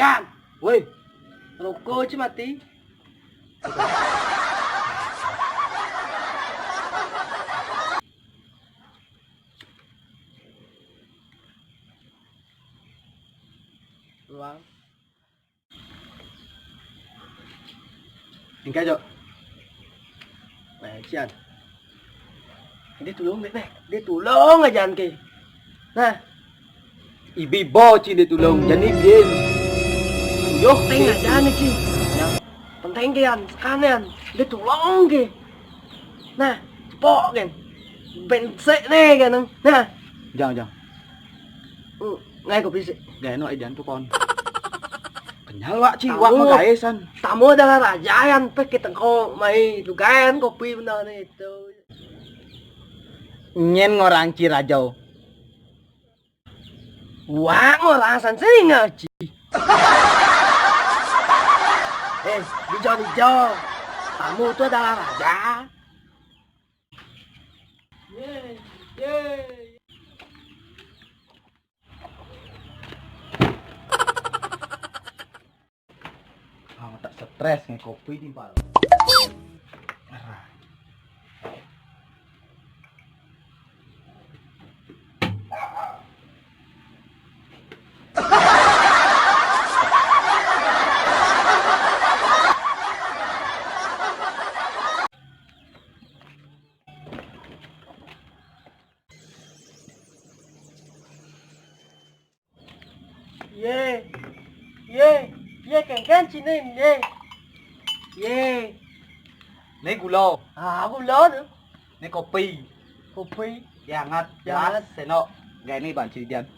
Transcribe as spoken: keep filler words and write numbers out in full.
Kan. Woi. Rokok cuma mati. Luang. Engke, Cok. Nah, cian. Dia tulung, Dek, Dek. Dia tulung aja, Anke. Nah. Ibi bo, Ci, dia tulung. Jadi, bien. Yo, teng aja nih, Ci. Ya. Penting ke, Yan. Sekanean. Dia tulung ke. Nah, cepok, kan. Bensek nih, kan. Nah. Jang, jang. Hmm, ngai kopi sih. Gak enak, Idan, tuh, kon. Kenyal, Wak, Ci. Wak, mau gaesan. Tamu adalah raja, Yan. Peh kita kok mai tugayan kopi benar nih, itu. Nyen ngorang Ci Rajau. Wah, ngorang san singa, Ci. Eh, dijo, dijo. Tamu itu adalah raja. Ye, ye. Ah, tak stres ngai kopi ni, Pal. Ye. Ye. Ye, kengken cine ye. Ye. Ni gula. Ah, gula tu. Ni kopi. Kopi. Ya, angat. Ya, gelas, angat. Sendok. Gak ini, Bang Cidian.